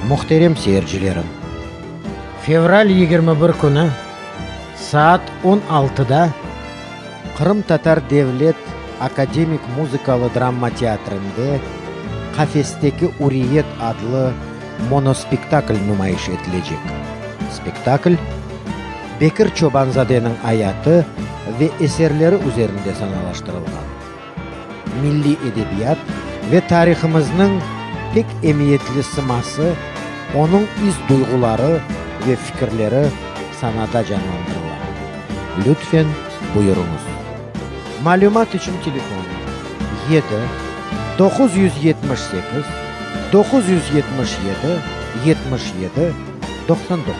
Muhterem seyircilerim! Fevral 21 künü saat on altıda Qırımtatar devlet akademik muzıkalı-drama teatrinde Qafesteki üriyet adlı monospektakl numayış etilecek. Spektakl Bekir Çoban-zadeniñ ayatı ve eserleri üzerinde sanalaştırılğan. Milliy edebiyat ve tarihımıznıñ pek emiyetli sıması, onıñ is-duyğuları ve fikirleri sanada canlandırıla. Lütfen, buyurıñız. Malümat içün telefon, 7 978 977 77 99.